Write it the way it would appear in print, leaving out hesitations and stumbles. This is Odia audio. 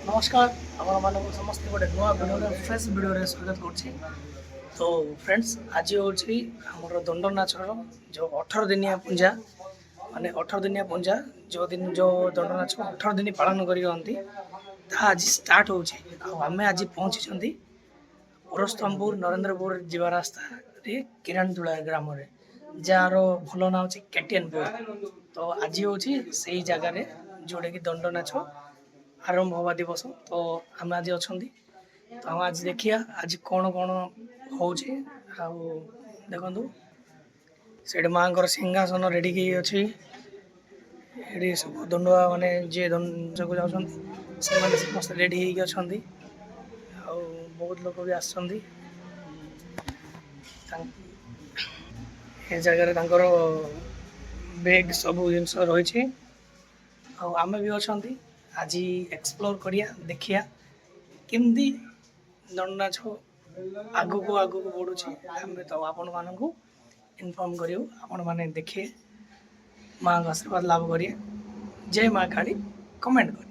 ନମସ୍କାର, ଆପଣମାନଙ୍କୁ ସମସ୍ତେ ଗୋଟେ ନୂଆ ଭିଡ଼ିଓରେ, ଫ୍ରେଶ୍ ଭିଡ଼ିଓରେ ସ୍ୱାଗତ କରୁଛି। ତ ଫ୍ରେଣ୍ଡସ୍, ଆଜି ହେଉଛି ଆମର ଦଣ୍ଡ ନାଚର ଯେଉଁ 18 ଦିନିଆ ପୂଜା, ମାନେ 18 ଦିନିଆ ପୂଜା, ଯେଉଁ ଦିନ ଯେଉଁ ଦଣ୍ଡ ନାଚ 18 ଦିନ ପାଳନ କରିରହନ୍ତି, ତାହା ଆଜି ଷ୍ଟାର୍ଟ ହେଉଛି। ଆଉ ଆମେ ଆଜି ପହଞ୍ଚିଛନ୍ତି ପୁରସ୍ତମପୁର ନରେନ୍ଦ୍ରପୁର ଯିବା ରାସ୍ତାରେ କିରାଣତୁଳା ଗ୍ରାମରେ, ଯାହାର ଭଲ ନାଁ ହେଉଛି କେଟିଏନପୁର। ତ ଆଜି ହେଉଛି ସେଇ ଜାଗାରେ ଯେଉଁଟାକି ଦଣ୍ଡ ନାଚ ଆରମ୍ଭ ହେବା ଦିବସ। ତ ଆମେ ଆଜି ଅଛନ୍ତି, ତ ଆମେ ଆଜି ଦେଖିବା ଆଜି କ'ଣ କ'ଣ ହେଉଛି। ଆଉ ଦେଖନ୍ତୁ, ସେଇଠି ମାଆଙ୍କର ସିଂହାସନ ରେଡ଼ି ହେଇକି ଅଛି। ଏଠି ସବୁ ଦଣ୍ଡୁଆ ମାନେ ଯିଏ ଦଣ୍ଡକୁ ଯାଉଛନ୍ତି, ସେମାନେ ସମସ୍ତେ ରେଡ଼ି ହେଇକି ଅଛନ୍ତି। ଆଉ ବହୁତ ଲୋକ ବି ଆସିଛନ୍ତି। ଏ ଜାଗାରେ ତାଙ୍କର ବେଗ୍ ସବୁ ଜିନିଷ ରହିଛି। ଆଉ ଆମେ ବି ଅଛନ୍ତି, ଆଜି ଏକ୍ସପ୍ଲୋର କରିବା, ଦେଖିବା କେମିତି ଦଣ୍ଡନାଚ ଆଗକୁ ଆଗକୁ ବଢ଼ୁଛି। ଆମେ ତ ଆପଣମାନଙ୍କୁ ଇନଫର୍ମ କରିବୁ, ଆପଣମାନେ ଦେଖିବେ, ମାଆଙ୍କ ଆଶୀର୍ବାଦ ଲାଭ କରିବେ। ଜୟ ମା କାଳୀ କମେଣ୍ଟ କରିବେ।